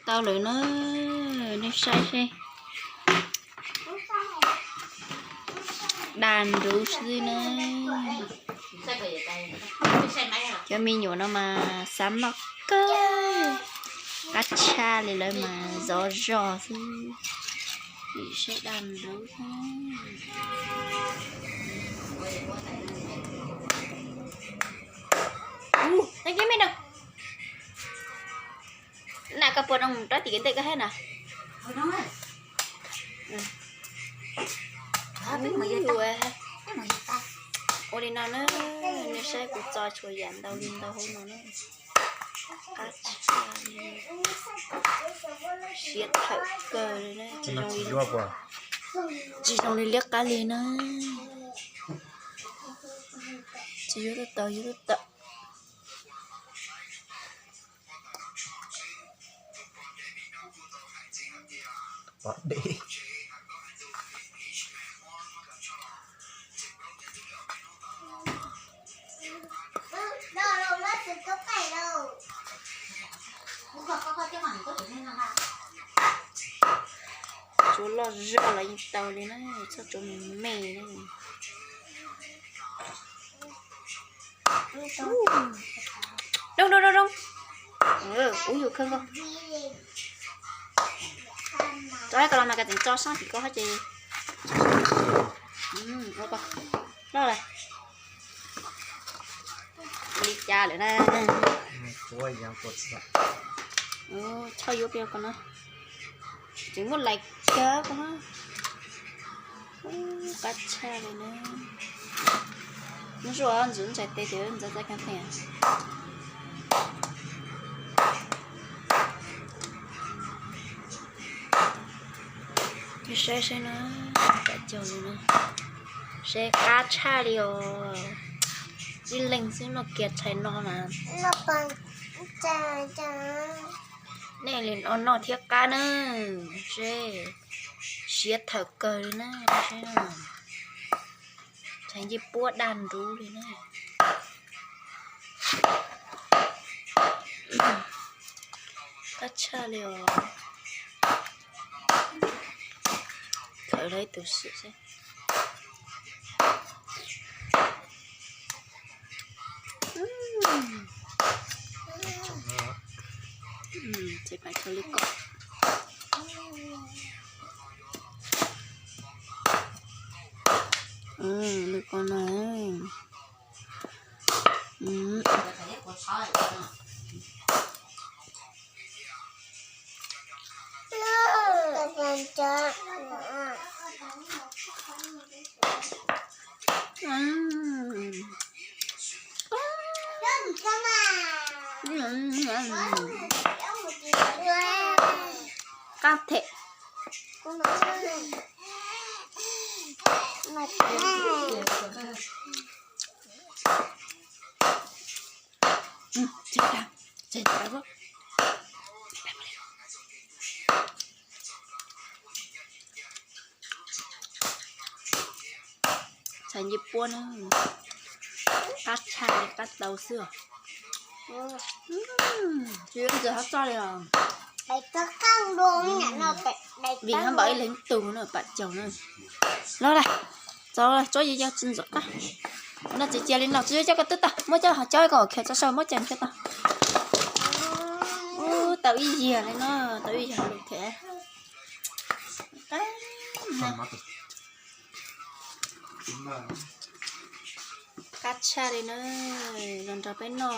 Tau lawm na, nej saib seb. Dag nruv xwb na. Cov me nyuam no mas xav noj kawg, qab tshaj li lawv mas zov zog xwb. Vim saib dag nruv xwb. Ua, tag kis me no. Nam koj puas zoo rab tim kev ntej koj hab na? Ua li no na, nej saib kuv txo tshuav yam ntau li ntau hauv no na. Qab tshaj li, siav thawm kawg li na. Tsis zoo li liab qab li na. Tsis yuav tau, yuav tau. Tsuav loj zog los yeej tau li na, txhob tsuav me me na. Rooj, rooj, rooj, rooj. Ub, yus kawg nkaus. Tso ko los mas koj tseem tso sab tim ko hab ces. Ua ko loj lawm. Li cas lawm na? Choj yuav peb ko na. Tseem muaj lais kawg ko na. Qab tshaj li na. Ntsuag ntxuav ntshai tes tias ntxuav txaj kab theej. Saib saib na, pam caug li na. Saib qab tshaj li os. Ib leeg xwb noj kiag tshais no mas. Nej li no noj thiab qab na. Seb, siav thawm kawg li na. Tshais ncej puab dag nruv li na. Qab tshaj li os. Khawm lawv ib tug sim seb. Tsev pais kawg li ko. Lwm ko no. Qab them. Txhais ncej puab na, qab tshaj li qab tau xwb os. Tsis ntxim hab txoj li os. Vim hab npaum ib leeg tug no pam caug na. Los lawm, txaus tsuab yau yau tsis ntxim qab. No txiv cia li no tsis yuav coj koj twb tag, muab coj ho coj kom khev tso saum muab coj khev tag. Ub, tau ib yias li no, tau ib yias lus khev. Qab tshaj li na, los nrog peb noj